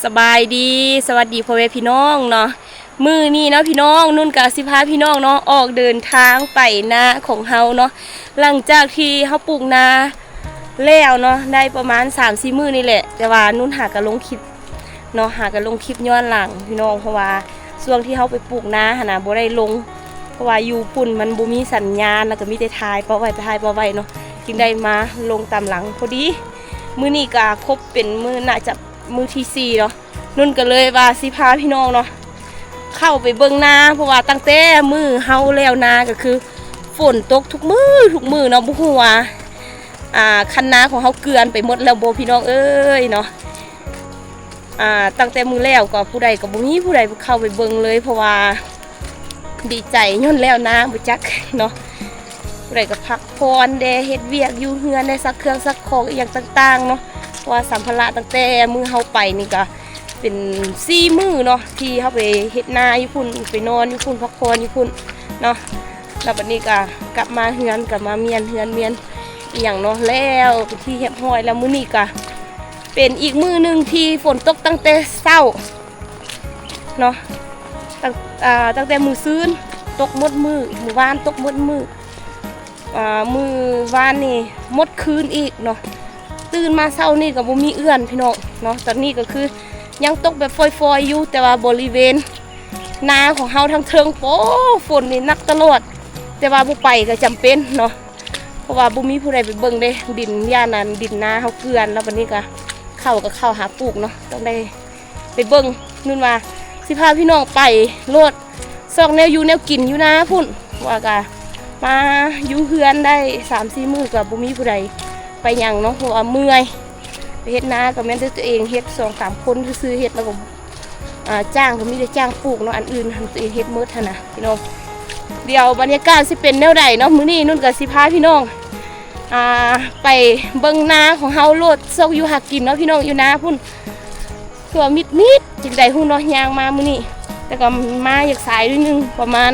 ສະບາຍດີ ສະຫວັດດີພໍ່ແມ່ພີ່ນ້ອງເນາະ. ມື້ນີ້ເນາະພີ່ນ້ອງ ນຸ່ນກະຊິພາພີ່ນ້ອງເນາະ ອອກເດີນທາງໄປນາຂອງເຮົາເນາະ. ຫຼັງຈາກທີ່ເຮົາປູກນາແລ້ວເນາະ ໄດ້ປະມານສາມສີ່ມື້ນີ້ແຫຼະ ແຕ່ວ່ານຸ່ນຫາກະລົງຄລິບເນາະ ຫາກະລົງຄລິບຍ້ອນຫຼັງພີ່ນ້ອງ ເພາະວ່າຊ່ວງທີ່ເຮົາໄປປູກນາຫັ້ນນະ ບໍ່ໄດ້ລົງ ເພາະວ່າຢູ່ພຸ້ນມັນບໍ່ມີສັນຍານ ແລ້ວກະມີແຕ່ຖ່າຍປະໄວ້ ຖ່າຍປະໄວ້ເນາະ ຈຶ່ງໄດ້ມາລົງຕາມຫຼັງ. ພໍດີມື້ນີ້ກະຄົບເປັນມື້ ໜ້າຈະມື້ທີສີ່ເນາະ ນຸ່ນກະເລີຍວ່າຊິພາພີ່ນ້ອງເນາະ ເຂົ້າໄປເບິ່ງນາ ເພາະວ່າຕັ້ງແຕ່ມື້ເຮົາແລ້ວນາກະຄືຝົນຕົກທຸກມື້ ທຸກມື້ເນາະ ບໍ່ຮູ້ວ່າ ອ່າ ຄັນນາຂອງເຮົາເກືອນໄປໝົດແລ້ວບໍ່ພີ່ນ້ອງເອີຍເນາະ. ອ່າ ຕັ້ງແຕ່ມື້ແລ້ວກໍຜູ້ໃດກໍບໍ່ມີຜູ້ໃດເຂົ້າໄປເບິ່ງເລີຍ ເພາະວ່າດີໃຈຍ້ອນແລ້ວນາບໍ່ຈັກເນາະ. ຜູ້ໃດກໍພັກຜ່ອນແດ່ ເຮັດວຽກຢູ່ເຮືອນແດ່ ຊັກເຄື່ອງຊັກຂອງອີ່ຫຍັງຕ່າງໆເນາະ ເພາະວ່າສຳພາລະຕັ້ງແຕ່ມື້ເຮົາໄປນີ້ກໍເປັນສີ່ມື້ເນາະ ທີ່ເຮົາໄປເຮັດນາຢູ່ພຸ້ນ ໄປນອນຢູ່ພຸ້ນ ພັກຜ່ອນຢູ່ພຸ້ນເນາະ. ແລ້ວບັດນີ້ກໍກັບມາເຮືອນ ກໍມາມ້ຽນເຮືອນມ້ຽນອີ່ຫຍັງເນາະ ແລ້ວເປັນທີ່ຮຽບຮ້ອຍແລ້ວ. ມື້ນີ້ກໍເປັນອີກມື້ໜຶ່ງທີ່ຝົນຕົກຕັ້ງແຕ່ເຊົ້າເນາະ ຕັ້ງ ອ່າ ຕັ້ງແຕ່ມື້ຊືນຕົກໝົດມື້ ມື້ວານຕົກໝົດມື້ ອ່າ ມື້ວານນີ້ໝົດຄືນອີກເນາະ. ຕື່ນມາເຊົ້ານີ້ກໍບໍ່ມີເອື້ອນພີ່ນ້ອງເນາະ. ຕອນນີ້ກໍຄືຍັງຕົກແບບຝອຍໆຢູ່ ແຕ່ວ່າບໍລິເວນນາຂອງເຮົາທາງເທິງ ໂອ້ ຝົນນີ້ໜັກຕະຫຼອດ ແຕ່ວ່າບໍ່ໄປກໍຈຳເປັນເນາະ ເພາະວ່າບໍ່ມີຜູ້ໃດໄປເບິ່ງເດ້ ດິນ ຢ້ານອັນດິນນາເຮົາເກືອນ ແລ້ວບັດນີ້ກໍເຂົ້າກໍເຂົ້າຫາປູກເນາະ ຕ້ອງໄດ້ ໄປເບິ່ງ ນຸ່ນວ່າຊິພາພີ່ນ້ອງໄປໂລດ ຊອກແນວຢູ່ແນວກິນຢູ່ນາພຸ້ນ ວ່າກະມາຢູ່ເຮືອນໄດ້ສາມສີ່ມື້ກໍບໍ່ມີຜູ້ໃດໄປຫຍັງເນາະ ເພາະວ່າເມື່ອຍ. ໄປເຮັດນາກໍແມ່ນແຕ່ຕົວເອງເຮັດ ສອງສາມຄົນຊື່ໆເຮັດ ແລ້ວກໍ ອ່າ ຈ້າງກໍມີແຕ່ຈ້າງປູກເນາະ ອັນອື່ນຫັ້ນຕົວເອງເຮັດໝົດຫັ້ນນະພີ່ນ້ອງ. ດຽວບັນຍາກາດຊິເປັນແນວໃດເນາະ ມື້ນີ້ນຸ່ນກໍຊິພາພີ່ນ້ອງ ອ່າ ໄປເບິ່ງນາຂອງເຮົາໂລດ ຊອກຢູ່ຫາກິນເນາະພີ່ນ້ອງ ຢູ່ນາພຸ້ນ. ຄືວ່າມິດໆ ຈັ່ງໃດຮູ້ເນາະ ຍ່າງມາມື້ນີ້ ແຕ່ກໍມາຢາກສາຍໜ້ອຍໜຶ່ງ ປະມານ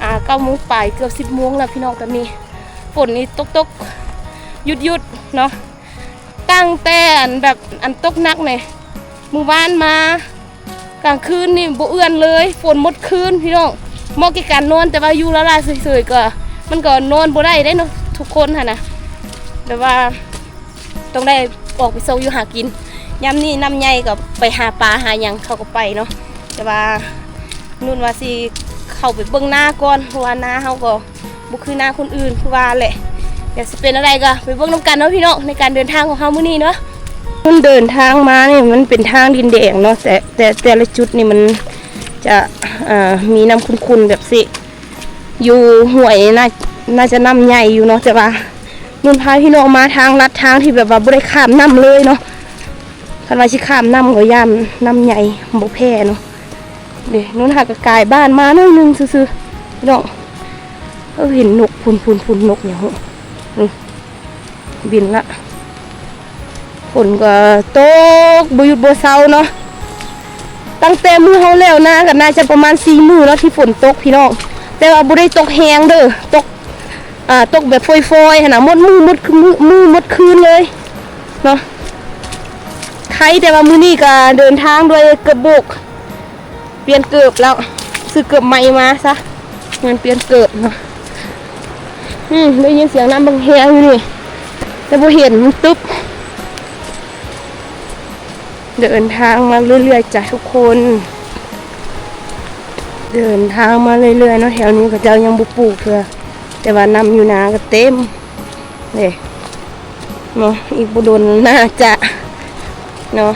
ອ່າ ເກົ້າໂມງປາຍ ເກືອບສິບໂມງແລ້ວພີ່ນ້ອງ. ຕອນນີ້ຝົນນີ້ຕົກໆ ຢຸດໆເນາະ ຕັ້ງແຕ່ອັນແບບອັນຕົກໜັກນີ້ ມື້ວານມາກາງຄືນນີ້ບໍ່ເອື້ອນເລີຍ ຝົນໝົດຄືນພີ່ນ້ອງ. ເໝາະແກ່ການນອນ ແຕ່ວ່າຢູ່ລ້າໆເສີຍໆ ກໍ ມັນກໍນອນບໍ່ໄດ້ເດ້ເນາະ ທຸກຄົນຫັ້ນນະ ແບບວ່າ ຕ້ອງໄດ້ອອກໄປຊອກຢູ່ຫາກິນ. ຍາມນີ້ນ້ຳໃຫຍ່ກໍໄປຫາປາຫາຫຍັງ ເຂົາກໍໄປເນາະ ແຕ່ວ່ານຸ່ນວ່າຊິເຂົ້າໄປເບິ່ງນາກ່ອນ ເພາະວ່ານາເຮົາກໍບໍ່ຄືນາຄົນອື່ນ ຄືວ່າແຫຼະ. ດຽວຊິເປັນແນວໃດກໍໄປເບິ່ງນຳກັນເນາະພີ່ນ້ອງ ໃນການເດີນທາງຂອງເຮົາມື້ນີ້ເນາະ. ເດີນທາງມານີ້ມັນເປັນທາງດິນແດງເນາະ ແຕ່ ແຕ່ ແຕ່ລະຈຸດນີ້ມັນຈະ ເອີ ມີນ້ຳຂຸ່ນໆແບບຊີ້ ຢູ່ຫ້ວຍນີ້ໜ້າ ໜ້າຈະນ້ຳໃຫຍ່ຢູ່ເນາະ ແຕ່ວ່ານຸ່ນພາພີ່ນ້ອງມາທາງລັດ ທາງທີ່ແບບວ່າບໍ່ໄດ້ຂ້າມນ້ຳເລີຍເນາະ. ຄັນວ່າຊິຂ້າມນ້ຳກໍຢ້ານນ້ຳໃຫຍ່ບໍ່ແພ້ເນາະ. ເດ້ ນຸ່ນຫາກະກາຍບ້ານມາໜ້ອຍໜຶ່ງຊື່ໆ ພີ່ນ້ອງ. ເອີ ເຫັນນົກພຸ້ນໆໆ ນົກຫຍັງຫື ອື ບິນລະ. ຝົນກໍຕົກບໍ່ຢຸດບໍ່ເຊົາເນາະ ຕັ້ງແຕ່ມື້ເຮົາແລ້ວນາກໍໜ້າຈະປະມານສີ່ມື້ເນາະທີ່ຝົນຕົກພີ່ນ້ອງ ແຕ່ວ່າບໍ່ໄດ້ຕົກແຮງເດີ ຕົກ ອ່າ ຕົກແບບຝອຍໆຫັ້ນນະ ໝົດມື້ໝົດມື້ໝົດຄືນເລີຍເນາະ. ໄຄແຕ່ວ່າມື້ນີ້ກໍເດີນທາງດ້ວຍເກີບໂບກ ປ່ຽນເກີບແລ້ວ ຊື້ເກີບໃໝ່ມາຊະ ແມ່ນປ່ຽນເກີບເນາະ. ອືມ ໄດ້ຍິນສຽງນ້ຳບັກແຮງຢູ່ນີ້ ແຕ່ບໍ່ເຫັນ ມັນຕຶບ. ເດີນທາງມາເລື້ອຍໆ ຈ້າ ທຸກຄົນ ເດີນທາງມາເລື້ອຍໆເນາະ. ແຖວນີ້ເຂົາເຈົ້າຍັງບໍ່ປູກເທື່ອ ແຕ່ວ່ານ້ຳຢູ່ນາກໍເຕັມເດ້ເນາະ. ອີກບໍ່ດົນໜ້າຈະເນາະ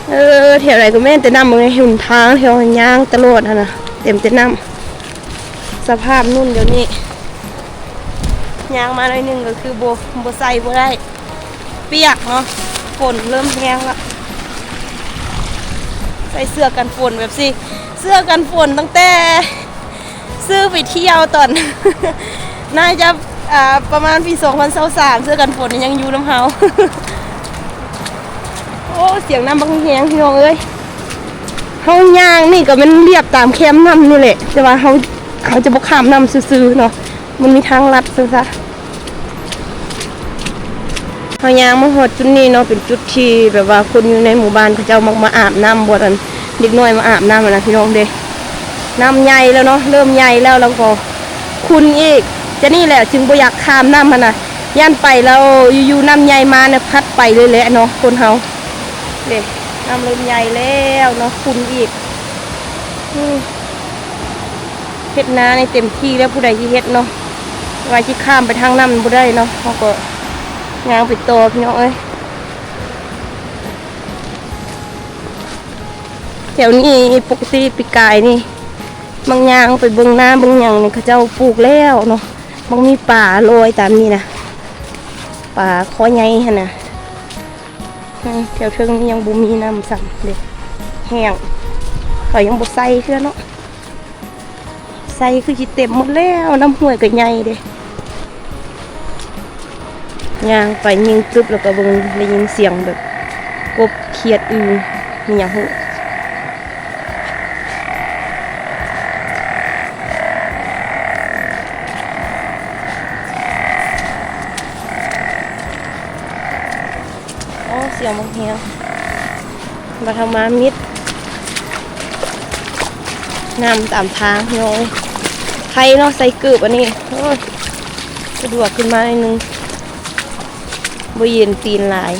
ເອີ ແຖວໃດກໍແມ່ນແຕ່ນ້ຳ ເບິ່ງໃນຫົນທາງແຖວຍ່າງຕະຫຼອດຫັ້ນນະ ເຕັມແຕ່ນ້ຳ. ສະພາບນຸ່ນດຽວນີ້ ຍ່າງມາໜ້ອຍໜຶ່ງກໍຄືບໍ່ ບໍ່ໃສ່ບໍ່ໄດ້ ປຽກເນາະ ຝົນເລີ່ມແຮງລະ. ໃສ່ເສື້ອກັນຝົນແບບຊີ້ ເສື້ອກັນຝົນຕັ້ງແຕ່ ຊື້ໄປທ່ຽວຕອນ ໜ້າຈະ ອ່າ ປະມານປີສອງພັນຊາວສາມ ເສື້ອກັນຝົນຍັງຢູ່ນຳເຮົາ. ໂອ້ ສຽງນ້ຳບັກແຮງ ພີ່ນ້ອງເອີຍ. ເຮົາຍ່າງນີ້ກໍແມ່ນລຽບຕາມແຄມນ້ຳນີ້ແຫຼະ ແຕ່ວ່າເຮົາ ເຮົາຈະບໍ່ຂ້າມນ້ຳຊື່ໆເນາະ ມັນມີທາງລັດຊັ້ນຊະ. ເຮົາຍ່າງມາຮອດຈຸດນີ້ເນາະ ເປັນຈຸດທີ່ແບບວ່າຄົນຢູ່ໃນໝູ່ບ້ານເຂົາເຈົ້າມັກມາອາບນ້ຳ ບ່ອນອັນເດັກນ້ອຍມາອາບນ້ຳຫັ້ນນະ ພີ່ນ້ອງເດ້. ນ້ຳໃຫຍ່ແລ້ວເນາະ ເລີ່ມໃຫຍ່ແລ້ວ ແລ້ວກໍຂຸ່ນອີກ. ຈະນີ້ແຫຼະຈຶ່ງບໍ່ຢາກຂ້າມນ້ຳຫັ້ນນະ ຢ້ານໄປແລ້ວຢູ່ໆນ້ຳໃຫຍ່ມານະ ພັດໄປເລີຍແຫຼະເນາະ ຄົນເຮົາເດ້. ນ້ຳເລີ່ມໃຫຍ່ແລ້ວເນາະ ຂຸ່ນອີກ. ອືມ ເຮັດນານີ້ເຕັມທີ່ແລ້ວ ຜູ້ໃດຊິເຮັດເນາະ ວ່າຊິຂ້າມໄປທາງນັ້ນບໍ່ໄດ້ເນາະ ເຮົາກໍຍ່າງໄປຕໍ່ ພີ່ນ້ອງເອີຍ. ແຖວນີ້ປົກກະຕິປີກາຍນີ້ ບາງຢ່າງໄປເບິ່ງນາເບິ່ງຫຍັງນີ້ ເຂົາເຈົ້າປູກແລ້ວເນາະ. ມັນມີປາລອຍຕາມນີ້ນະ ປາຄໍໃຫຍ່ຫັ້ນນະ. ອືມ ແຖວເທິງນີ້ຍັງບໍ່ມີນ້ຳຊ້ຳເດ້ ແຫ້ງ ເຂົາຍັງບໍ່ໃສ່ເທື່ອເນາະ. ໃສ່ຄືຊິເຕັມໝົດແລ້ວ ນ້ຳຫ້ວຍກໍໃຫຍ່ເດ້. ຍ່າງໄປຍິງຕຶບ ແລ້ວກໍເບິ່ງ ໄດ້ຍິນສຽງແບບກົບ ຂຽດ ອຶ່ງ ມີຫຍັງຮູ້. ໂອ້ ສຽງບັກແຮງ ບັດເຮົາມາມິດ ນ້ຳຕາມທາງ ໂຍຍ ໄຄເນາະ ໃສ່ເກີບອັນນີ້ ໂອ້ຍ ສະດວກຂຶ້ນມາໜ້ອຍໜຶ່ງ ບໍ່ເຢັນຕີນຫຼາຍ.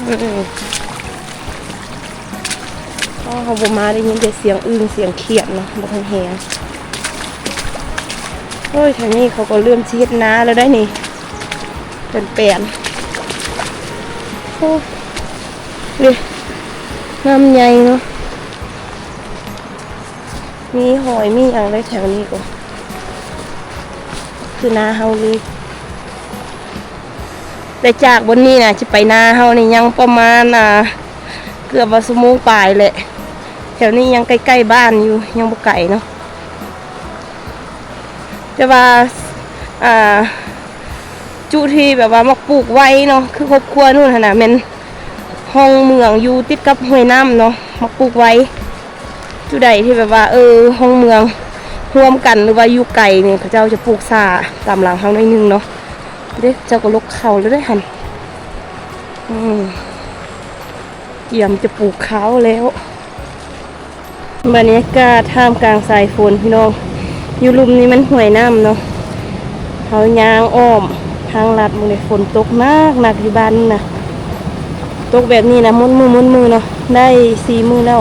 ອືມ ອໍ ເຮົາບໍ່ມາໄດ້ຍິນແຕ່ສຽງອຶ່ງ ສຽງຂຽດເນາະ ບັກແຮງ. ໂອ້ຍ ທາງນີ້ເຂົາກໍເລີ່ມຊິເຮັດນາແລ້ວໄດ໋ນີ້ ແປນໆ. ໂອ້ ເດ້ ນ້ຳໃຫຍ່ເນາະ ມີຫອຍມີຫຍັງເລີຍແຖວນີ້ກໍຄືນາເຮົາເລີຍ. ແຕ່ຈາກບ່ອນນີ້ນະ ຈະໄປນາເຮົານີ້ຍັງປະມານ ອ່າ ເກືອບວ່າຊົ່ວໂມງປາຍແຫຼະ. ແຖວນີ້ຍັງໃກ້ໆບ້ານຢູ່ ຍັງບໍ່ໄກເນາະ. ແຕ່ວ່າ ອ່າ ຈຸທີ່ແບບວ່າມັກປູກໄວເນາະ ຄືຄອບຄົວນຸ່ນຫັ້ນນະ ແມ່ນຮ່ອງເມືອງຢູ່ຕິດກັບຫ້ວຍນ້ຳເນາະ ມັກປູກໄວ. ຈຸໃດທີ່ແບບວ່າ ເອີ ຮ່ອງເມືອງຮ່ວມກັນ ຫຼືວ່າຢູ່ໄກນີ້ ເຂົາເຈົ້າຈະປູກຊາຕາມຫຼັງເຮົາໜ້ອຍໜຶ່ງເນາະ. ເດ້ ເຈົ້າກໍລົກເຂົ້າແລ້ວເດ້ຫັ້ນ ອືມ ກຽມຈະປູກເຂົ້າແລ້ວ. ບັນຍາກາດທ່າມກາງສາຍຝົນ ພີ່ນ້ອງ ຢູ່ລຸ່ມນີ້ມັນຫ້ວຍນ້ຳເນາະ. ເຮົາຍ່າງອ້ອມທາງລັດມື້ນີ້ ຝົນຕົກໜັກໆຢູ່ບ້ານນະ ຕົກແບບນີ້ນະ ໝົດມື້ໝົດມື້ເນາະ ໄດ້ສີ່ມື້ແລ້ວ.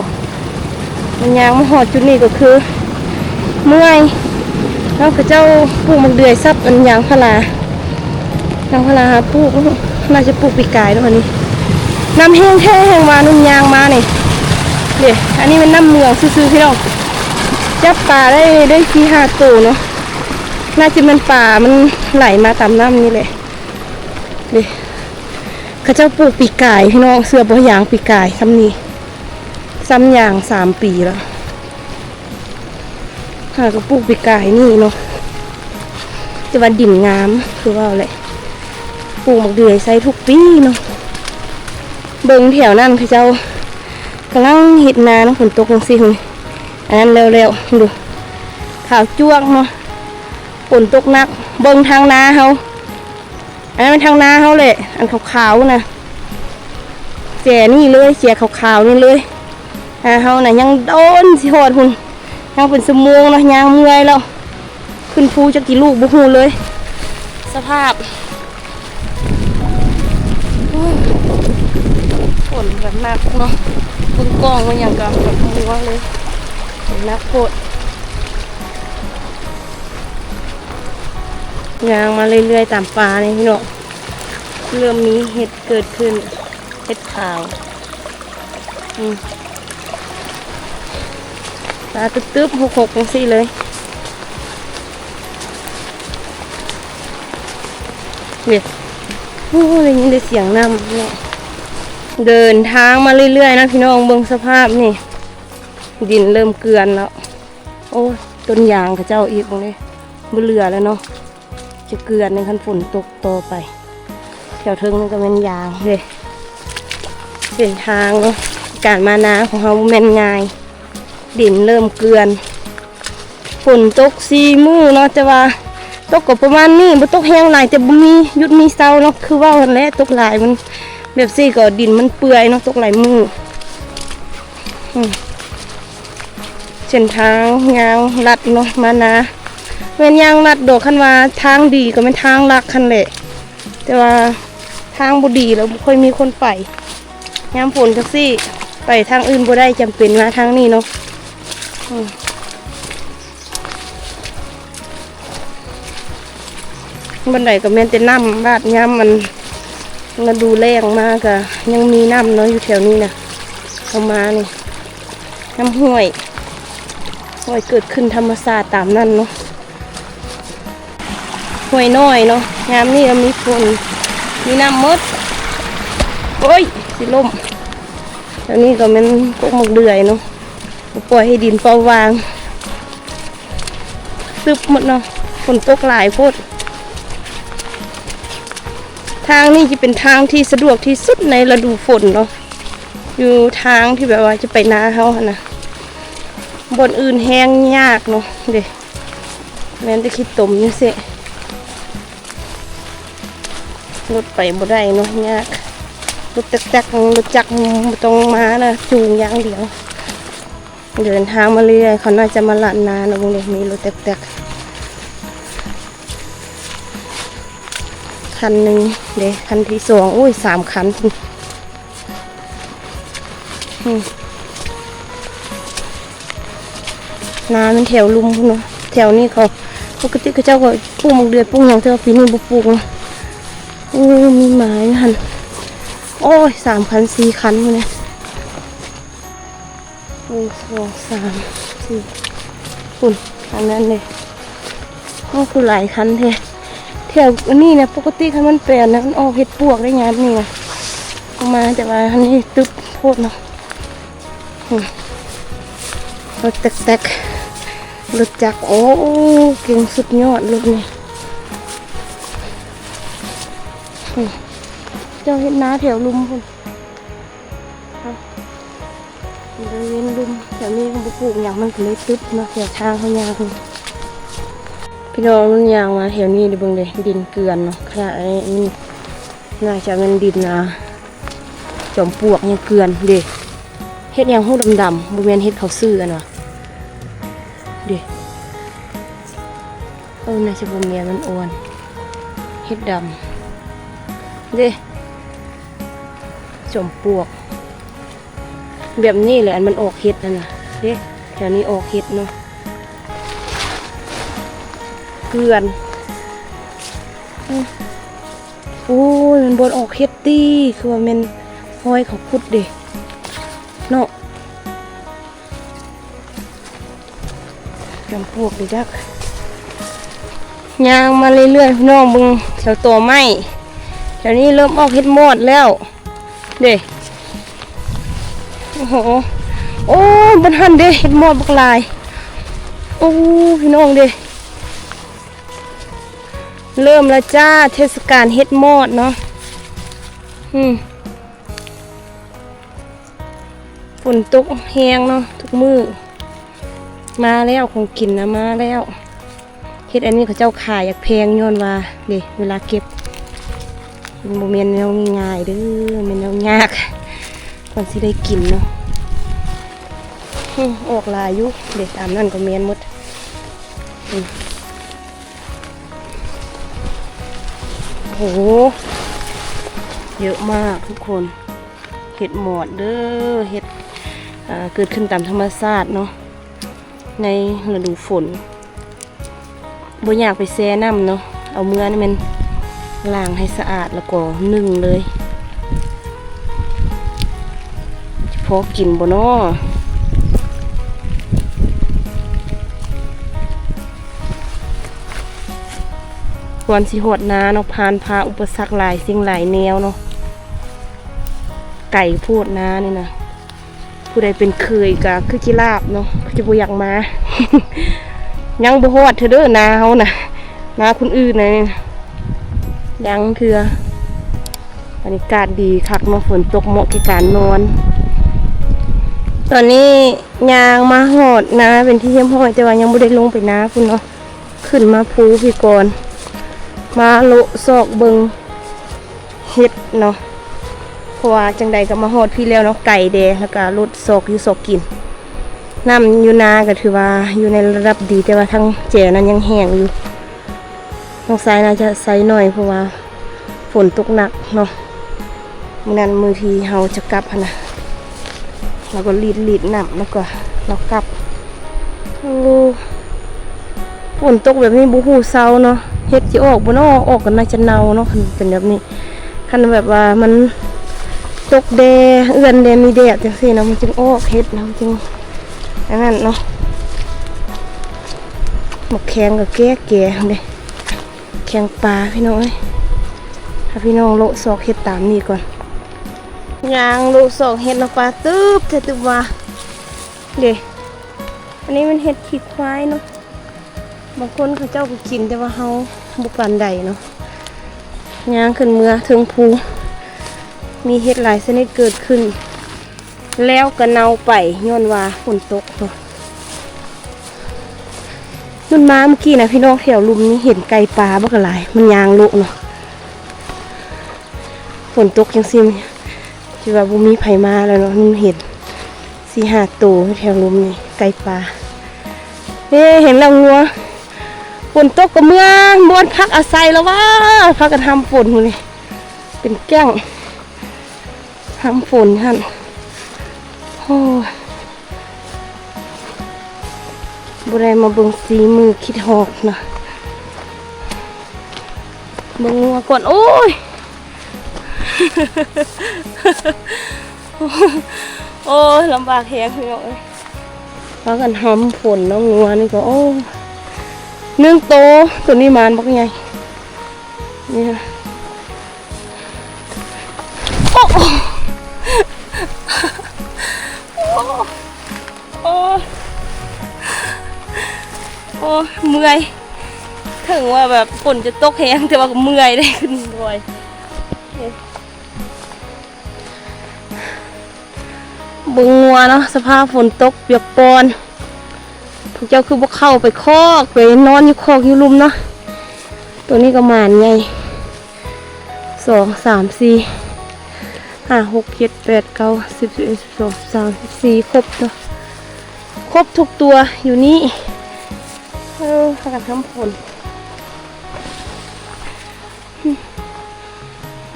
ມັນຍ່າງມາຮອດຈຸດນີ້ກໍຄືເມື່ອຍເນາະ. ເຂົາເຈົ້າປູກໝາກເດືອຍຊັບອັນຍາງພາລາ ຍາງພາລາຫາປູກ ໜ້າຈະປູກປີກາຍເນາະ. ອັນນີ້ນ້ຳແຫ້ງແທ້ແຮງວ່າ ນ້ຳຍ່າງມານີ້ເດ້. ອັນນີ້ແມ່ນນ້ຳເມືອງຊື່ໆ ພີ່ນ້ອງ ຈັບປາໄດ້ ໄດ້ສີ່ຫ້າໂຕເນາະ. ໜ້າຈະແມ່ນປາມັນໄຫຼມາຕາມນ້ຳນີ້ແຫຼະເດ້. ເຂົາເຈົ້າປູກປີກາຍ ພີ່ນ້ອງ ເຊື່ອບໍ່ ຍາງປີກາຍຊ່ຳນີ້ ຊ່ຳຍາງສາມປີແລ້ວ. ຫາກໍປູກປີກາຍນີ້ເນາະ ແຕ່ວ່າດິນງາມ ຄືເວົ້າແຫຼະ ປູກໝາກເດືອຍໃສ່ທຸກປີເນາະ. ເບິ່ງແຖວນັ້ນ ເຂົາເຈົ້າກຳລັງເຮັດນາເນາະ ຝົນຕົກຈັ່ງຊີ້ ອັນນັ້ນແລ້ວໆ ເບິ່ງດູ ຂາວຈວກເນາະ ຝົນຕົກໜັກ. ເບິ່ງທາງນາເຮົາ ອັນນັ້ນແມ່ນທາງນາເຮົາແຫຼະ ອັນຂາວໆນະ ແຈນີ້ເລີຍ ແຈຂາວໆນີ້ເລີຍ. ນາເຮົານະຍັງດົນຊິຮອດພຸ້ນ ຍັງເປັນຊົ່ວໂມງເນາະ ຍ່າງເມື່ອຍແລ້ວ ຂຶ້ນພູຈັກກີ່ລູກບໍ່ຮູ້ເລີຍ ສະພາບ. ໂອ້ຍ ຝົນແບບໜັກເນາະ ເບິ່ງກ້ອງເບິ່ງຫຍັງກໍແບບມົວເລີຍ ຝົນໜັກໂພດ. ຍ່າງມາເລື້ອຍໆຕາມປ່ານີ້ພີ່ນ້ອງ ເລີ່ມມີເຫັດເກີດຂຶ້ນ ເຫັດຂາວ ອືມ ຕາຕຶບໆ ຫົກໆ ຈັ່ງຊີ້ເລີຍ ນີ້. ໂອ້ ໄດ້ຍິນແຕ່ສຽງນ້ຳເນາະ. ເດີນທາງມາເລື້ອຍໆນະພີ່ນ້ອງ ເບິ່ງສະພາບນີ້ ດິນເລີ່ມເກືອນແລ້ວ. ໂອ້ ຕົ້ນຢາງເຂົາເຈົ້າອີກ ເບິ່ງເດ້ ບໍ່ເຫຼືອແລ້ວເນາະ ຈະເກືອນໃນຄັນຝົນຕົກຕໍ່ໄປ. ແຖວເທິງນີ້ກໍແມ່ນຢາງເດ້. ເສັ້ນທາງເນາະ ການມານາຂອງເຮົາບໍ່ແມ່ນງ່າຍ ດິນເລີ່ມເກືອນ. ຝົນຕົກສີ່ມື້ເນາະ ແຕ່ວ່າ ຕົກກໍປະມານນີ້ ບໍ່ຕົກແຮງຫຼາຍ ແຕ່ບໍ່ມີຢຸດມີເຊົາເນາະ ຄືເວົ້າຫັ້ນແຫຼະ ຕົກຫຼາຍມັນແບບຊີ້ກໍດິນມັນເປື່ອຍເນາະ ຕົກຫຼາຍມື້. ອືມ ເສັ້ນທາງຍ່າງລັດເນາະ ມານາ ແມ່ນຍ່າງລັດດອກ ຄັນວ່າທາງດີກໍແມ່ນທາງຫຼັກຫັ້ນແຫຼະ ແຕ່ວ່າທາງບໍ່ດີແລ້ວບໍ່ຄ່ອຍມີຄົນໄປ. ຍາມຝົນຈັ່ງຊີ້ ໄປທາງອື່ນບໍ່ໄດ້ ຈຳເປັນມາທາງນີ້ເນາະ. ອືມ ບ່ອນໃດກໍແມ່ນແຕ່ນ້ຳບາດ ຍາມມັນລະດູແລ້ງມາກໍຍັງມີນ້ຳເນາະ ຢູ່ແຖວນີ້ນະ. ເຮົາມານີ້ ນ້ຳຫ້ວຍ ຫ້ວຍເກີດຂຶ້ນທຳມະຊາດຕາມນັ້ນເນາະ. ຫ້ວຍນ້ອຍເນາະ ຍາມນີ້ກໍມີຝົນ ມີນ້ຳໝົດ. ໂອ້ຍ ຊິລົ້ມ. ແຖວນີ້ກໍແມ່ນກົກໝາກເດືອຍເນາະ ບໍ່ປ່ອຍໃຫ້ດິນເປົ່າຫວ່າງ ຊຶບໝົດເນາະ ຝົນຕົກຫຼາຍໂພດ. ທາງນີ້ຈະເປັນທາງທີ່ສະດວກທີ່ສຸດໃນລະດູຝົນເນາະ ຢູ່ທາງທີ່ແບບວ່າຈະໄປນາເຮົາຫັ້ນນະ. ບ່ອນອື່ນແຮ່ງຍາກເນາະ ເດ້ ແມ່ນແຕ່ຂີ້ຕົມຈັ່ງຊີ້ ລົດໄປບໍ່ໄດ້ເນາະ ຍາກ. ລົດຕັກໆ ລົດຈັກບໍ່ຕ້ອງມານະ ຈູງຢ່າງດຽວ. ເດີນທາງມາເລື້ອຍໆ ເຂົາໜ້າຈະມາລາດນາເນາະ. ເບິ່ງເດ້ ມີລົດຕັກໆ ຄັນໜຶ່ງເດ້ ຄັນທີສອງ ໂອ້ຍ ສາມຄັນພຸ້ນ. ອືມ ນາແມ່ນແຖວລຸ່ມພຸ້ນເນາະ ແຖວນີ້ເຂົາ ປົກກະຕິເຂົາເຈົ້າກໍປູກໝາກເດືອຍ ປູກຫຍັງ ແຕ່ວ່າປີນີ້ບໍ່ປູກເນາະ. ໂອ້ ມີໝາຢູ່ຫັ້ນ ໂອ້ຍ ສາມຄັນ ສີ່ຄັນພຸ້ນເດ. ໜຶ່ງ ສອງ ສາມ ສີ່ ພຸ້ນ ທາງນັ້ນເດ. ໂອ້ ຄືຫຼາຍຄັນແທ້. ແຖວນີ້ນະ ປົກກະຕິຄັນມັນແປນນະ ມັນອອກເຫັດປວກໄດ້ຍາມນີ້ນະ ເອົາມາ ແຕ່ວ່າອັນນີ້ຕຶບໂພດເນາະ. ອືມ ລົດແຕັກໆ ລົດຈັກ ໂອ້ ເກັ່ງສຸດຍອດລົດນີ້. ອືມ ເຈົ້າເຮັດນາແຖວລຸ່ມພຸ້ນ. ເອີ ມັນເປັນເວນລຸ່ມ ແຖວນີ້ເຂົາບໍ່ປູກຫຍັງ ມັນກໍເລີຍຕຶບເນາະ ແຖວທາງເຮົາຍ່າງ. ພີ່ນ້ອງ ມັນຍ່າງມາແຖວນີ້ເດ້ ເບິ່ງເດ້ ດິນເກືອນເນາະ ຂະໜາດອັນນີ້ ໜ້າຈະແມ່ນດິນນາ ຈອມປວກຍັງເກືອນເດ້. ເຫັດຫຍັງຮູ້ດຳໆ ບໍ່ແມ່ນເຫັດເຂົາຊື້ອັນວ່າ ເດ້. ເອີ ໜ້າຈະບໍ່ແມ່ນ ມັນອ່ອນ ເຫັດດຳເດ້ ຈອມປວກ. ແບບນີ້ແຫຼະ ອັນມັນອອກເຫັດຫັ້ນນະ ເດ້ ແຖວນີ້ອອກເຫັດເນາະ ເກືອນ. ອືມ ໂອ້ຍ ມັນບ່ອນອອກເຫັດຕິ ຄືວ່າແມ່ນຮອຍເຂົາຂຸດເດ້ເນາະ. ຈອມປວກເດ້ຈັກ ຍ່າງມາເລື້ອຍໆ ພີ່ນ້ອງ ເບິ່ງແຖວຕໍໄມ້ ແຖວນີ້ເລີ່ມອອກເຫັດມອດແລ້ວເດ້. ໂອ້ໂຫ ໂອ້ ບັດຫັ້ນເດ້ ເຫັດມອດບັກຫຼາຍ. ໂອ້ ພີ່ນ້ອງເດ້ ເລີ່ມແລ້ວຈ້າ ເທດສະການເຫັດມອດເນາະ. ອືມ ຝົນຕົກແຮງເນາະ ທຸກມື້ ມາແລ້ວ ຂອງກິນນະມາແລ້ວ. ເຫັດອັນນີ້ເຂົາເຈົ້າຂາຍຢາກແພງ ຍ້ອນວ່າເດ້ ເວລາເກັບ ມັນບໍ່ແມ່ນແນວງ່າຍໆເດີ ແມ່ນແນວຍາກ ກ່ອນຊິໄດ້ກິນເນາະ. ອືມ ອອກຫຼາຍຢູ່ເດ້ ຕາມນັ້ນກໍແມ່ນໝົດ. ອືມ ໂອ້ໂຫ ເຍອະມາກທຸກຄົນ. ເຫັດມອດເດີ ເຫັດ ເອີ ເກີດຂຶ້ນຕາມທຳມະຊາດເນາະ ໃນລະດູຝົນ. ບໍ່ຢາກໄປແຊ່ນ້ຳເນາະ ເອົາເມືອນີ້ແມ່ນລ້າງໃຫ້ສະອາດ ແລ້ວກໍໜຶ້ງເລີຍ. ຊິພໍກິນບໍ່ນໍ? ກ່ອນຊິຮອດນາເນາະ ຜ່ານຜ່າອຸປະສັກຫຼາຍສິ່ງຫຼາຍແນວເນາະ ໄກໂພດນານີ້ນະ. ຜູ້ໃດເປັນເຂີຍກໍຄືຊິລາບເນາະ ຄືຊິບໍ່ຢາກມາ. ຍັງບໍ່ຮອດເທື່ອເດີ ນາເຮົານະ ນາຄົນອື່ນນະ ຍັງເທື່ອ. ບັນຍາກາດດີຄັກເນາະ ຝົນຕົກເໝາະແກ່ການນອນ. ຕອນນີ້ຍ່າງມາຮອດນາເປັນທີ່ຮຽບຮ້ອຍ ແຕ່ວ່າຍັງບໍ່ໄດ້ລົງໄປນາພຸ້ນເນາະ. ເຂ ຂຶ້ນມາພູພີ້ກ່ອນ ມາໂລະຊອກເບິ່ງເຫັດເນາະ ເພາະວ່າຈັ່ງໃດກໍມາຮອດພີ້ແລ້ວເນາະ ໄກແດ່ ແລ້ວກໍໂລະຊອກຢູ່ຊອກກິນ. ນ້ຳຢູ່ນາກໍຖືວ່າຢູ່ໃນລະດັບດີ ແຕ່ວ່າທາງແຈນັ້ນຍັງແຫ້ງຢູ່. ນ້ອງຊາຍໜ້າຈະໃສ່ໜ້ອຍ ເພາະວ່າຝົນຕົກໜັກເນາະ. ມື້ນັ້ນມື້ທີ່ເຮົາຈະກັບຫັ້ນນະ ລາວກໍລີດໆນ້ຳ ແລ້ວກໍລາວກັບ. ໂອ້ ຝົນຕົກແບບນີ້ບໍ່ຮູ້ເຊົາເນາະ ເຫັດຊິອອກບໍ່ເນາະ? ອອກກໍໜ້າຈະເນົ່າເນາະ ຄັນເປັນແບບນີ້. ຄັນແບບວ່າມັນຕົກແດ່ ເອື້ອນແດ່ ມີແດດຈັ່ງຊີ້ນະ ມັນຈຶ່ງອອກເຫັດນະ ມັນຈຶ່ງອັນນັ້ນເນາະ. ໝາກແຄງກໍແກ່ໆເດ້ ແຄງປາພີ່ນ້ອງເອີຍ. ພາພີ່ນ້ອງໂລະຊອກເຫັດຕາມນີ້ກ່ອນ. ຍ່າງໂລະຊອກເຫັດເນາະ ປາຕຶບແທ້ຕຶບວ່າເດ້. ອັນນີ້ມັນເຫັດຂີ້ຄວາຍເນາະ ບາງຄົນເຂົາເຈົ້າກໍກິນ ແຕ່ວ່າເຮົາບໍ່ປານໃດເນາະ. ຍ່າງຂຶ້ນເມືອເທິງພູ ມີເຫັດຫຼາຍຊະນິດເກີດຂຶ້ນ ແລ້ວກໍເນົ່າໄປຍ້ອນວ່າຝົນຕົກເນາະ. ມັນມາເມື່ອກີ້ນະພີ່ນ້ອງ ແຖວລຸ່ມນີ້ເຫັນໄກ່ປ່າບັກຫຼາຍ ມັນຍ່າງໂລະເນາະ. ຝົນຕົກຈັ່ງຊີ້ ທີ່ວ່າບໍ່ມີໃຜມາແລ້ວເນາະ ມັນເຫັນສີ່ຫ້າໂຕແຖວລຸ່ມນີ້ ໄກ່ປ່າ. ເອີ ເຫັນແລ້ວງົວ ຝົນຕົກກໍເມືອບ່ອນພັກອາໄສແລ້ວວ່າ ພາກັນຫ້ຳຝົນມື້ນີ້ ເປັນແກ້ງຫ້ຳຝົນຫັ້ນ. ໂອ້ ບໍ່ໄດ້ມາເບິ່ງສີມືຄິດຮອດນະ. ເບິ່ງງົວກ່ອນ ໂອ້ຍ ໂອ້ຍ ລຳບາກແຮງພີ່ນ້ອງເອີຍ. ພາກັນຫ້ຳຝົນເນາະ ງົວນີ້ກໍ ໂອ້ ໜຶ່ງໂຕ ໂຕນີ້ມານບັກໃຫຍ່ ນີ້ນະ. ໂອ້ ໂອ້ ໂອ້ ໂອ້ ເມື່ອຍ ເຖິງວ່າແບບຝົນຈະຕົກແຮງ ແຕ່ວ່າກໍເມື່ອຍໄດ໋ ຂຶ້ນດອຍ. ເບິ່ງງົວເນາະ ສະພາບຝົນຕົກປຽກປອນ ພວກເຈົ້າຄືບໍ່ເຂົ້າໄປຄອກ ໄປນອນຢູ່ຄອກຢູ່ລຸ່ມເນາະ. ໂຕນີ້ກໍໝານໃຫຍ່ ສອງ ສາມ ສີ່ ຫ້າ ຫົກ ເຈັດ ແປດ ເກົ້າ ສິບ ສິບເອັດ ສິບສອງ ສິບສາມ ສິບສີ່ ຄົບເນາະ ຄົບທຸກຕົວຢູ່ນີ້. ເອີ ພາກັນທຳຝົນ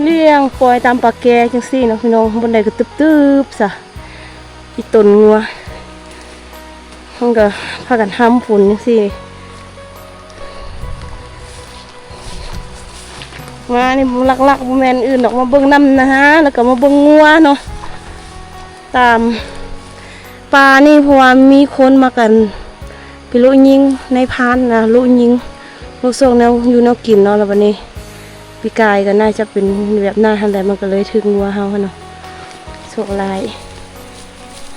ລ້ຽງປ່ອຍຕາມປ່າແກ່ຈັ່ງຊີ້ເນາະພີ່ນ້ອງ ບ່ອນໃດກໍຕຶບໆຊະ ອີ່ຕົນງົວ ມັນກໍພາກັນຫ້ຳຝົນຈັ່ງຊີ້. ມານີ້ຫຼັກໆບໍ່ແມ່ນອື່ນດອກ ມາເບິ່ງນ້ຳນາ ແລ້ວກໍມາເບິ່ງງົວເນາະ ຕາມປ່ານີ້ ເພາະວ່າມີຄົນມາກັນ ໄປໂລະຍິງນາຍພານນະ ໂລະຍິງ ໂລະຊອກແນວຢູ່ແນວກິນເນາະ. ແລ້ວບັດນີ້ ປີກາຍກໍໜ້າຈະເປັນແບບນັ້ນຫັ້ນແຫຼະ ມັນກໍເລີຍຖືກງົວເຮົາຫັ້ນເນາະ ໂຊກຮ້າຍ.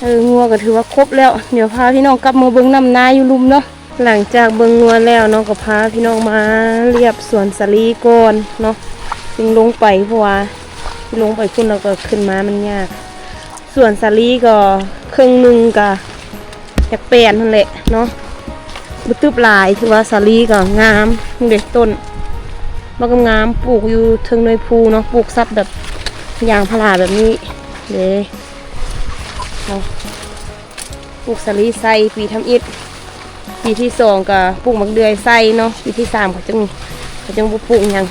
ເອີ ງົວກໍຖືວ່າຄົບແລ້ວ ດຽວພາພີ່ນ້ອງກັບມາເບິ່ງນ້ຳນາຢູ່ລຸ່ມເນາະ. ຫຼັງຈາກເບິ່ງງົວແລ້ວເນາະ ກໍພາພີ່ນ້ອງມາລຽບສວນສາລີກ່ອນເນາະ ຈຶ່ງລົງໄປ ເພາະວ່າລົງໄປພຸ້ນແລ້ວກໍຂຶ້ນມາມັນຍາກ. ສວນສາລີກໍເຄິ່ງໜຶ່ງກໍຢາກແປນຫັ້ນແຫຼະເນາະ ບໍ່ຕຶບຫຼາຍ. ຖືວ່າສາລີກໍງາມ ເດ້ຕົ້ນບັກງາມ ປູກຢູ່ເທິງໜ່ວຍພູເນາະ ປູກຊັບແບບຢາງພາລາແບບນີ້ເດ້ເນາະ. ປູກສາລີໃສ່ປີທຳອິດ ປີທີສອງກໍປູກໝາກເດືອຍໃສ່ເນາະ ປີທີສາມເຂົາຈຶ່ງ ເຂົາຈຶ່ງບໍ່ປູກຫຍັງ.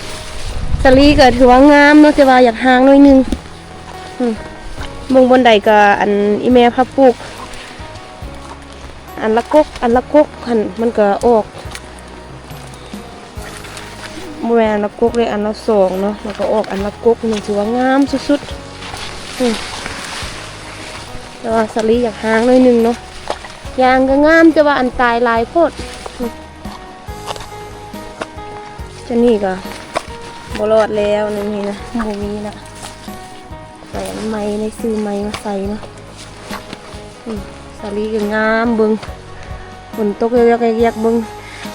ສາລີກໍຖືວ່າງາມເນາະ ແຕ່ວ່າຢາກຫ່າງໜ້ອຍໜຶ່ງ. ອືມ ເບິ່ງບ່ອນໃດກໍ ອັນ ອີ່ແມ່ພາປູກ ອັນລະກົກ ອັນລະກົກຫັ້ນ ມັນກໍອອກ ບໍ່ແມ່ນອັນລະກົກເດ້ ອັນລະສອງເນາະ ແລ້ວກໍອອກອັນລະກົກ ນີ້ຖືວ່າງາມສຸດໆ. ອືມ ແຕ່ວ່າສາລີຢາກຫ່າງໜ້ອຍໜຶ່ງເນາະ ຢ່າງກໍງາມ ແຕ່ວ່າອັນຕາຍຫຼາຍໂພດ. ອືມ ຈະນີ້ກໍບໍ່ລອດແລ້ວ ນີ້ນະ ບໍ່ມີລະ ໃສ່ອັນໃໝ່ ໄດ້ຊື້ໃໝ່ມາໃສ່ເນາະ. ອືມ ສາລີກໍງາມ ເບິ່ງ ຝົນຕົກຢອກໆ ເບິ່ງ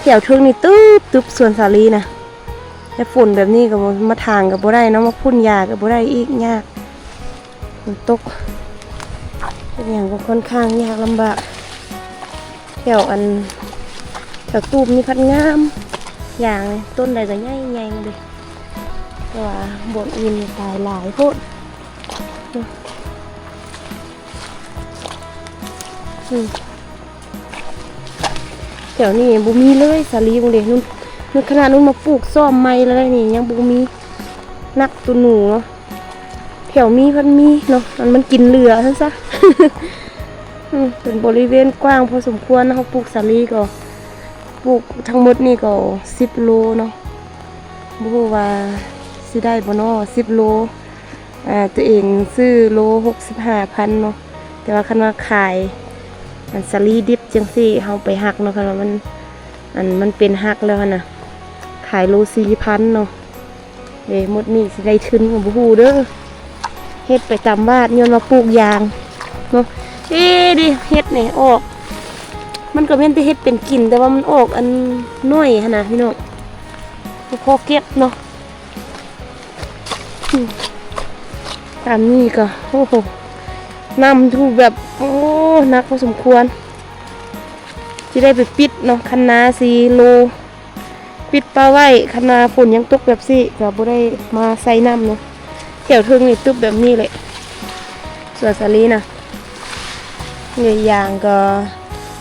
ແຖວເທິງນີ້ຕຶບໆ ສວນສາລີນະ. ແຕ່ຝົນແບບນີ້ກໍບໍ່ ມາຖາງກໍບໍ່ໄດ້ເນາະ ມາພົ່ນຢາກໍບໍ່ໄດ້ອີກ ຍາກ ຝົນຕົກ ເຮັດຫຍັງກໍຄ່ອນຂ້າງຍາກລຳບາກ. ແຖວອັນ ກະຕູບນີ້ພັດງາມ ຢາງຕົ້ນໃດກະໃຫຍ່ໆເດ້ ແຕ່ວ່າບ່ອນອື່ນນີ້ຕາຍຫຼາຍໂພດ. ອືມ ແຖວນີ້ບໍ່ມີເລີຍສາລີ ເບິ່ງເດ້ ນຸ່ນ ນຸ່ນ ຂະໜາດນຸ່ນມາປູກຊ້ອມໃໝ່ແລ້ວນີ້ ຍັງບໍ່ມີ ນັກໂຕໜູເນາະ. ແຖວມີພັດມີເນາະ ອັນມັນກິນເຫຼືອຊັ້ນຊະ. ອືມ ເປັນບໍລິເວນກວ້າງພໍສົມຄວນເນາະ ເຮົາປູກສາລີກໍປູກທັງໝົດນີ້ກໍສິບໂລເນາະ ບໍ່ຮູ້ວ່າຊິໄດ້ບໍ່ເນາະ ສິບໂລ. ອ່າ ຕົວເອງຊື້ໂລຫົກສິບຫ້າພັນເນາະ ແຕ່ວ່າຄັນວ່າຂາຍ ອັນສາລີດິບຈັ່ງຊີ້ ເຮົາໄປຫັກເນາະ ຄັນວ່າມັນ ອັນມັນເປັນຫັກແລ້ວຫັ້ນນະ ຂາຍໂລສີ່ພັນເນາະ. ເດ້ ໝົດນີ້ຊິໄດ້ທຶນກໍບໍ່ຮູ້ເດີ ເຮັດໄປຕາມວາດ ຍ້ອນວ່າປູກຢາງເນາະ. ເອີ ເດ້ ເຫັດນີ້ອອກ ມັນກໍແມ່ນແຕ່ເຮັດເປັນກິນ ແຕ່ວ່າມັນອອກອັນໜ້ອຍຫັ້ນນະພີ່ນ້ອງ ບໍ່ພໍເກັບເນາະ. ອືມ ຕາມນີ້ກໍ ໂອ້ໂຫ ນ້ຳຖ້ວມແບບ ໂອ້ ໜັກພໍສົມຄວນ ຊິໄດ້ໄປປິດເນາະ ຄັນນາສີ່ໂລ ປິດປະໄວ້ ຄັນວ່າຝົນຍັງຕົກແບບຊີ້ ກໍບໍ່ໄດ້ມາໃສ່ນ້ຳເນາະ. ແຖວເທິງນີ້ຕຶບແບບນີ້ແຫຼະ ສວນສາລີນະ. ເງີຍຢາງກໍ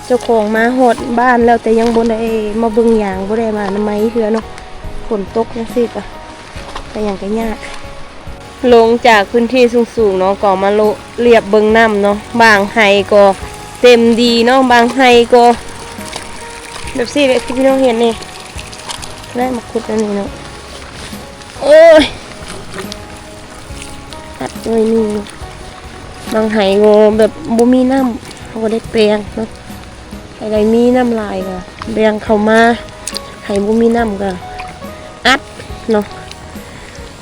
ເຈົ້າຂອງມາຮອດບ້ານແລ້ວ ແຕ່ຍັງບໍ່ໄດ້ມາເບິ່ງຢາງ ບໍ່ໄດ້ມາອະນາໄມເທື່ອເນາະ ຝົນຕົກຈັ່ງຊີ້ກະ ໄປຫຍັງກະຍາກ. ລົງຈາກພື້ນທີ່ສູງໆເນາະ ກໍມາໂລະລຽບເບິ່ງນ້ຳເນາະ ບາງໄຮ່ກໍເຕັມດີເນາະ ບາງໄຮ່ກໍແບບຊີ້ແຫຼະ ຄືພີ່ນ້ອງເຫັນນີ້ ໄດ້ມາຂຸດອັນນີ້ເນາະ. ໂອ້ຍ ອັດໜ້ອຍໜຶ່ງ ບາງໄຮ່ກໍແບບບໍ່ມີນ້ຳ ເຮົາກໍໄດ້ແປງເນາະ ໃຜໃດມີນ້ຳຫຼາຍກໍແບ່ງເຂົ້າມາ ໃຜບໍ່ມີນ້ຳກໍອັດເນາະ.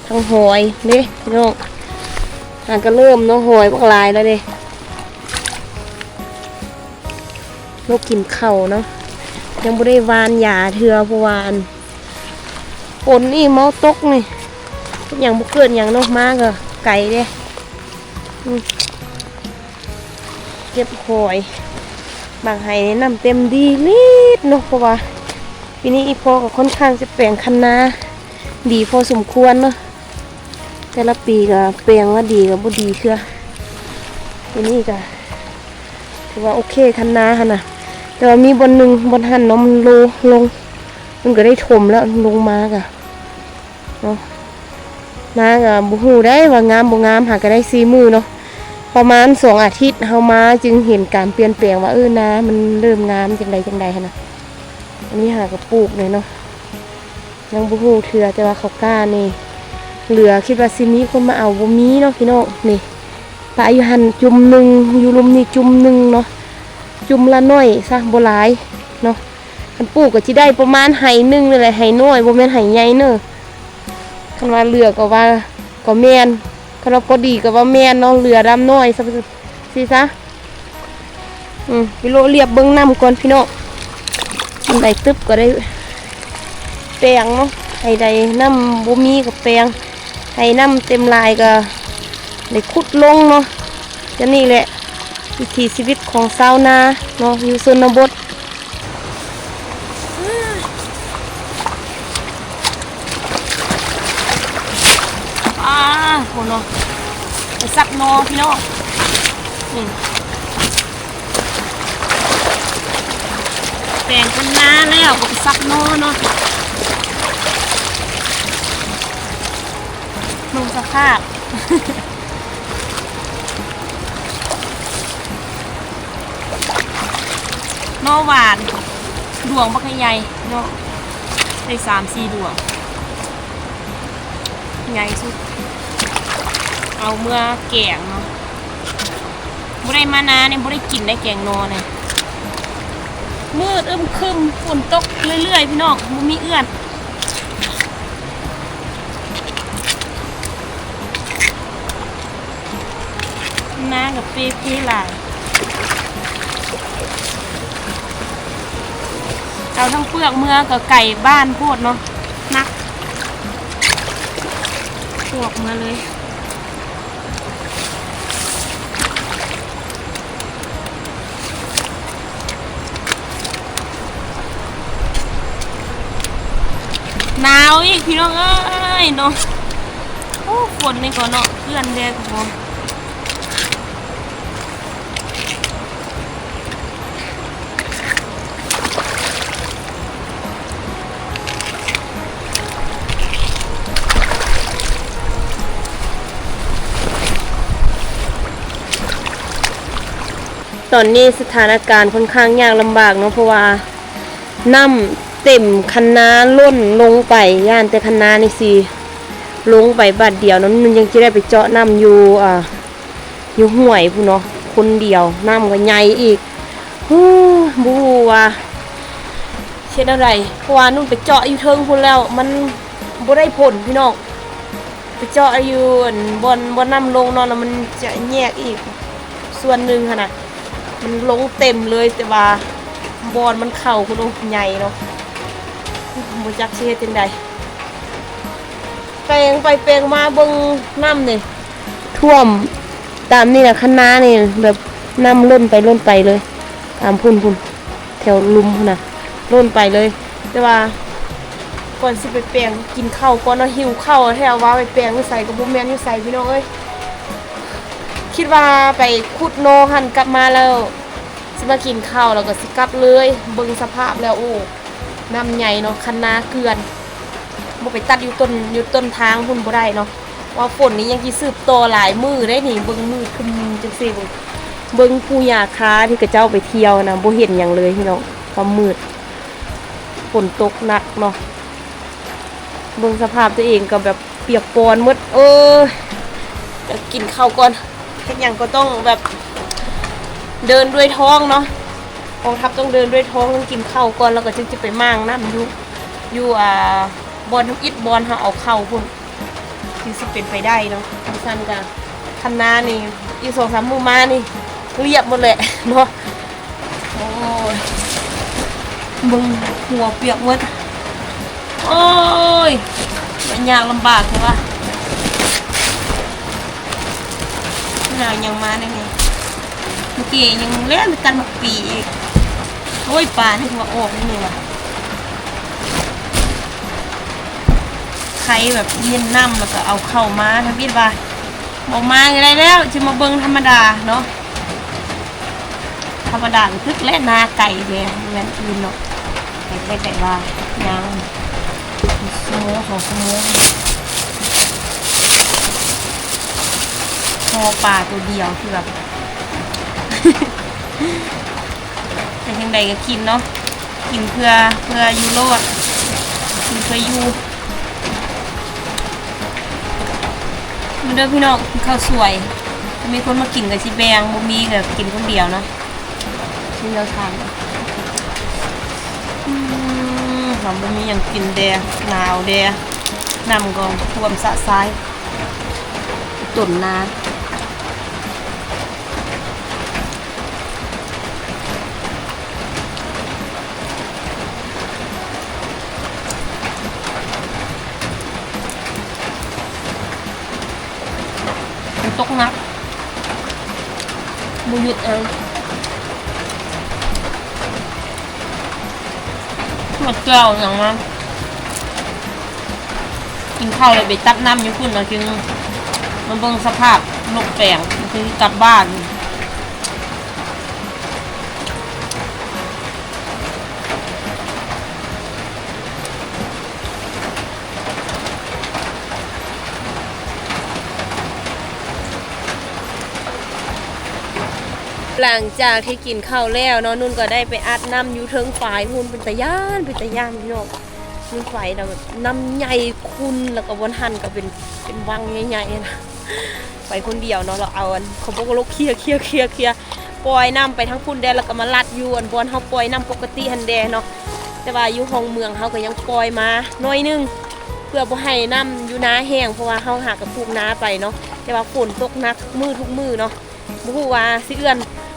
ທັງຫອຍເດ້ພີ່ນ້ອງ ຫາກະເລີ່ມເນາະ ຫອຍບັກຫຼາຍແລ້ວເດ້. ນົກກິນເຂົ້າເນາະ ຍັງບໍ່ໄດ້ຫວ່ານຢາເທື່ອ ເພາະວ່າອັນ ຝົນນີ້ເມົາຕົກນີ້ ເຮັດຫຍັງບໍ່ເກີດຫຍັງເນາະ ມາກໍໄກເດ້. ອືມ ເກັບຫອຍ ບາງໄຮ່ນີ້ນ້ຳເຕັມດີລີດເນາະ ເພາະວ່າປີນີ້ອີ່ພໍ່ກໍຄ່ອນຂ້າງຈະແປງຄັນນາດີພໍສົມຄວນເນາະ. ແຕ່ລະປີກໍແປງວ່າດີກໍບໍ່ດີເທື່ອ ປີນີ້ກໍຖືວ່າໂອເຄຄັນນາຫັ້ນນະ. ແຕ່ວ່າມີບ່ອນໜຶ່ງ ບ່ອນຫັ້ນເນາະ ມັນໂລລົງ ມັນກໍໄດ້ຖົມແລ້ວ ລົງມາກໍເນາະ ນາກໍບໍ່ຮູ້ໄດ້ວ່າງາມບໍ່ງາມ ຫາກໍໄດ້ສີ່ມື້ເນາະ ປະມານສອງອາທິດເຮົາມາຈຶ່ງເຫັນການປ່ຽນແປງວ່າ ເອີ ນາມັນເລີ່ມງາມຈັ່ງໃດຈັ່ງໃດຫັ້ນນະ. ອັນນີ້ຫາກໍປູກເລີຍເນາະ ຍັງບໍ່ຮູ້ເທື່ອ ແຕ່ວ່າເຂົ້າກ້ານີ້ເຫຼືອ ຄິດວ່າຊິມີຄົນມາເອົາ ບໍ່ມີເນາະພີ່ນ້ອງ. ນີ້ ປະຢູ່ຫັ້ນຈຸ່ມໜຶ່ງ ຢູ່ລຸ່ມນີ້ຈຸ່ມໜຶ່ງເນາະ ຈຸ່ມລະໜ້ອຍຊະ ບໍ່ຫຼາຍເນາະ. ຄັນປູກກໍຊິໄດ້ປະມານໄຮ່ໜຶ່ງນີ້ແຫຼະ ໄຮ່ນ້ອຍ ບໍ່ແມ່ນໄຮ່ໃຫຍ່ເນີ. ຄັນວ່າເຫຼືອກໍວ່າກໍແມ່ນ ຄັນວ່າພໍດີກໍວ່າແມ່ນເນາະ ເຫຼືອລຳນ້ອຍຊະ ຊີ້ຊະ. ອືມ ໄປໂລະລຽບເບິ່ງນ້ຳກ່ອນພີ່ນ້ອງ ມັນໄດ້ຕຶບກໍໄດ້ແປງເນາະ ໃຫ້ໄດ້ນ້ຳບໍ່ມີກໍແປງ ໃຫ້ນ້ຳເຕັມຫຼາຍກໍໄດ້ຂຸດລົງເນາະ. ຈັ່ງນີ້ແຫຼະ ວິຖີຊີວິດຂອງຊາວນາເນາະ ຢູ່ຊົນນະບົດ. ອາ ໂຫເນາະ ໄປສັບໜໍ່ພີ່ນ້ອງ. ອືມ ແປງຄັນນາແລ້ວກໍໄປສັບໜໍ່ເນາະ ເບິ່ງສະພາບ. ໜໍ່ຫວານ ດວງບັກໃຫຍ່ເນາະ ໄດ້ສາມສີ່ດວງ ໃຫຍ່ສຸດ ເອົາເມືອແກງເນາະ. ບໍ່ໄດ້ມານານີ້ບໍ່ໄດ້ກິນໄດ້ແກງໜໍ່ນີ້ ມືດອຶ້ມຄຶມ ຝົນຕົກເລື້ອຍໆ ພີ່ນ້ອງ ບໍ່ມີເອື້ອນ. ນາກໍເປເພຫຼາຍ ເອົາທັງເປືອກເມືອກໍໄກບ້ານໂພດເນາະ ໜັກ ເອົາເມືອເລີຍ. ອີກພີ່ນ້ອງເອີຍເນາະ. ໂອ້ ຝົນນີ້ກໍເນາະ ເພື່ອນແດ່ກໍບໍ່ ຕອນນີ້ສະຖານະການຂ້ອນຂ້າງຍາກລຳບາກເນາະ ເພາະວ່ານ້ຳເຕັມຄັນນາລົ້ນລົງໄປ ຢ້ານແຕ່ຄັນນານີ້ຊິລົງໄປບາດດຽວເນາະ. ມັນຍັງຈະໄດ້ໄປເຈາະນ້ຳຢູ່ ອ່າ ຢູ່ຫ້ວຍພຸ້ນເນາະ ຄົນດຽວ ນ້ຳກໍໃຫຍ່ອີກ ໂອ້ ບໍ່ຮູ້ວ່າເຮັດແນວໃດ ເພາະວ່ານຸ່ນໄປເຈາະຢູ່ເທິງພຸ້ນແລ້ວ ມັນບໍ່ໄດ້ຜົນພີ່ນ້ອງ. ໄປເຈາະຢູ່ອັນບ່ອນ ບ່ອນນ້ຳລົງເນາະ ແລ້ວມັນຈະແຍກອີກສ່ວນໜຶ່ງຫັ້ນນະ ມັນລົງເຕັມເລີຍ ແຕ່ວ່າບ່ອນມັນເຂົ້າພຸ້ນ ໂອ້ ໃຫຍ່ເນາະ ບໍ່ຈັກຊິເຮັດຈັ່ງໃດ. ແປງໄປແປງມາເບິ່ງນ້ຳນີ້ ຖ້ວມຕາມນີ້ນະ ຄັນນານີ້ແບບນ້ຳລົ້ນໄປລົ້ນໄປເລີຍ ຕາມພຸ້ນ ພຸ້ນ ແຖວລຸ່ມພຸ້ນນະ ລົ້ນໄປເລີຍ. ແຕ່ວ່າກ່ອນຊິໄປແປງ ກິນເຂົ້າກ່ອນເນາະ ຫິວເຂົ້າແທ້ ວ່າໄປແປງຢູ່ໃສກໍບໍ່ແມ່ນຢູ່ໃສ ພີ່ນ້ອງເອີຍ. ຄິດວ່າໄປຂຸດໜໍ່ຫັ້ນ ກັບມາແລ້ວຊິມາກິນເຂົ້າ ແລ້ວກໍຊິກັບເລີຍ. ເບິ່ງສະພາບແລ້ວ ໂອ້ ນ້ຳໃຫຍ່ເນາະ ຄັນນາເກືອນ ບໍ່ໄປຕັດຢູ່ຕົ້ນ ຢູ່ຕົ້ນທາງພຸ້ນບໍ່ໄດ້ເນາະ. ວ່າຝົນນີ້ຍັງຊິສືບຕໍ່ຫຼາຍມື້ເດ້ນີ້ ເບິ່ງມືດຄຶ້ມຈັ່ງຊີ້ ເບິ່ງ ເບິ່ງພູຫຍ້າຄາທີ່ເຂົາເຈົ້າໄປທ່ຽວນະ ບໍ່ເຫັນຫຍັງເລີຍພີ່ນ້ອງ ຄວາມມືດ ຝົນຕົກໜັກເນາະ. ເບິ່ງສະພາບຕົວເອງກໍແບບປຽກປອນໝົດ ເອີ ດຽວກິນເຂົ້າກ່ອນ. ເຮັດຫຍັງກໍຕ້ອງແບບເດີນດ້ວຍທ້ອງເນາະ ກອງທັບຕ້ອງເດີນດ້ວຍທ້ອງ ຕ້ອງກິນເຂົ້າກ່ອນ ແລ້ວກໍຈຶ່ງຈະໄປມ້າງນ້ຳຢູ່ ຢູ່ ອ່າ ບ່ອນທຳອິດ ບ່ອນເຮົາເອົາເຂົ້າພຸ້ນ ຄືຊິເປັນໄປໄດ້ເນາະ. ຈັ່ງຊັ້ນກະຄັນນານີ້ ອີກສອງສາມມື້ມານີ້ລຽບໝົດແຫຼະເນາະ. ໂອ້ຍ ເບິ່ງຫົວປຽກໝົດ ໂອ້ຍ ມັນຍາກລຳບາກແທ້ວ່າ ໜາວຍັງມາແນ່ນີ້ ເມື່ອກີ້ຍັງແລ່ນໄປຕັດໝາກປີອີກ ໂອ້ຍ ປານີ້ຄືວ່າອອກນີ້ວ່າ ໄຄແບບເຫັນນ້ຳແລ້ວກໍເອົາເຂົ້າມາ ທຳອິດວ່າບໍ່ມາກໍໄດ້ແລ້ວ ຊິມາເບິ່ງທຳມະດາເນາະ. ທຳມະດາກໍຖືກແຫຼະ ນາໄກແດ່ ບໍ່ແມ່ນອື່ນເນາະ ໄກແທ້ ແຕ່ວ່າຍ່າງຊົ່ວໂມງສອງຊົ່ວໂມງ ພໍປາໂຕດຽວ ຄືແບບ ແຕ່ຈັ່ງໃດກໍກິນເນາະ ກິນເພື່ອ ເພື່ອຢູ່ລອດ ກິນເພື່ອຢູ່. ມາເດີພີ່ນ້ອງ ກິນເຂົ້າສວຍ ຖ້າມີຄົນມາກິນກໍຊິແບ່ງ ບໍ່ມີກໍກິນຄົນດຽວເນາະ ກິນແລ້ວທານ. ອືມ ເຮົາບໍ່ມີຫຍັງກິນແດ່ ໜາວແດ່ ນ້ຳກໍຖ້ວມຊະຊາຍ ຕົ້ນນາ. ມັນຕົກໜັກ ບໍ່ຢຸດເລີຍ ໝົດແກ້ວຫຍັງມາ. ກິນເຂົ້າແລ້ວໄປຕັກນ້ຳຢູ່ພຸ້ນເນາະ ຈຶ່ງມາເບິ່ງສະພາບລົດແປງ ຄືກັບບ້ານ. ຫຼັງຈາກທີ່ກິນເຂົ້າແລ້ວເນາະ ນຸ່ນກໍໄດ້ໄປອັດນ້ຳຢູ່ເທິງຝາຍພຸ້ນ ເປັນຕາຢ້ານ ເປັນຕາຢ້ານພີ່ນ້ອງ. ມີໄຟນະ ແບບນ້ຳໃຫຍ່ຂຸ່ນ ແລ້ວກໍບ່ອນຫັ້ນກໍເປັນ ເປັນວັງໃຫຍ່ໆນະ ໄປຄົນດຽວເນາະ ແລ້ວເອົາອັນຂະບົກໂລກເຄຍໆໆໆ ປ່ອຍນ້ຳໄປທາງພຸ້ນແດ່ ແລ້ວກໍມາລັດຢູ່ອັນບ່ອນເຮົາປ່ອຍນ້ຳປົກກະຕິຫັ້ນແດ່ເນາະ. ແຕ່ວ່າຢູ່ຮ່ອງເມືອງເຮົາກໍຍັງປ່ອຍມາໜ້ອຍໜຶ່ງ ເພື່ອບໍ່ໃຫ້ນ້ຳຢູ່ນາແຫ້ງ ເພາະວ່າເຮົາຫາກໍປູກນາໄປເນາະ. ແຕ່ວ່າຝົນຕົກໜັກທຸກມື້ທຸກມື້ເນາະ. ບໍ່ຮູ້ວ່າຊິເອື້ອນ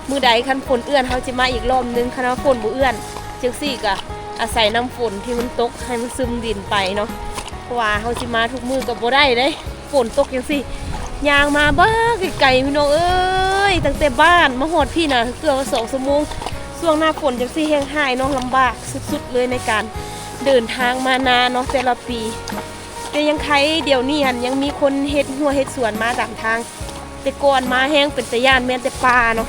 ມື້ໃດ ຄັນຝົນເອື້ອນເຮົາຊິມາອີກລອບໜຶ່ງ ຄັນວ່າຝົນບໍ່ເອື້ອນຈັ່ງຊີ້ກະອາໄສນ້ຳຝົນທີ່ມັນຕົກໃຫ້ມັນຊຶມດິນໄປເນາະ ເພາະວ່າເຮົາຊິມາທຸກມື້ກໍບໍ່ໄດ້ເດ້ ຝົນຕົກຈັ່ງຊີ້. ຍ່າງມາບາກໄກໆ ພີ່ນ້ອງເອີຍ ຕັ້ງແຕ່ບ້ານມາຮອດພີ້ນະ ເກືອບວ່າສອງຊົ່ວໂມງ. ຊ່ວງໜ້າຝົນຈັ່ງຊີ້ແຮງຮ້າຍເນາະ ລຳບາກສຸດໆເລີຍໃນການ ເດີນທາງມານາເນາະ ແຕ່ລະປີ ແຕ່ຍັງໄຄ ດຽວນີ້ຫັ້ນຍັງມີຄົນເຮັດຮົ້ວເຮັດສວນມາຕາມທາງ. ແຕ່ກ່ອນມາແຮງເປັນຕາຢ້ານ ແມ່ນແຕ່ປ່າເນາະ.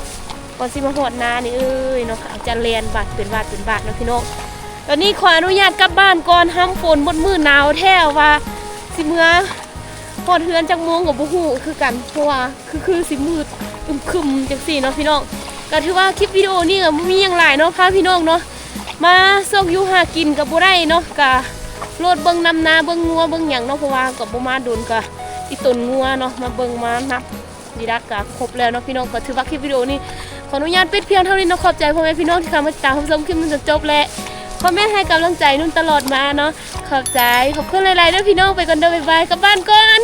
ກ່ອນຊິມາຮອດນານີ້ເອີຍເນາະ ເຂົາຈະແລ່ນບາດເປັນບາດເປັນບາດເນາະພີ່ນ້ອງ. ຕອນນີ້ຂໍອະນຸຍາດກັບບ້ານກ່ອນ ຫ້ຳຝົນໝົດມື້ ໜາວແທ້ວ່າ ຊິເມືອຮອດເຮືອນຈັກໂມງກໍບໍ່ຮູ້ຄືກັນ ເພາະວ່າຄືໆຊິມືດຄຶມໆ ຈັ່ງຊີ້ເນາະພີ່ນ້ອງ. ກໍຖືວ່າຄລິບວິດີໂອນີ້ກໍບໍ່ມີຫຍັງຫຼາຍເນາະ ພາພີ່ນ້ອງເນາະ ມາຊອກຢູ່ຫາກິນກໍບໍ່ໄດ້ເນາະ ກະໂລດເບິ່ງນຳນາ ເບິ່ງງົວເບິ່ງຫຍັງເນາະ ເພາະວ່າກໍບໍ່ມາດົນ ກະອີ່ຕົນງົວເນາະ ມາເບິ່ງມານັບ ດີດັກກະຄົບແລ້ວເນາະພີ່ນ້ອງ. ກໍຖືວ່າຄລິບວິດີໂອນີ້ຂໍອະນຸຍາດປິດພຽງເທົ່ານີ້ເນາະ. ຂອບໃຈພໍ່ແມ່ພີ່ນ້ອງທີ່ເຂົ້າມາຕິດຕາມຮັບຊົມຄລິບນີ້ຈົນຈົບ ແລະ ຄອມເມັນໃຫ້ກຳລັງໃຈນຸ່ນຕະຫຼອດມາເນາະ. ຂອບໃຈ ຂອບຄຸນຫຼາຍໆເດີພີ່ນ້ອງ ໄປກ່ອນເດີ ບາຍບາຍ ກັບບ້ານກ່ອນ.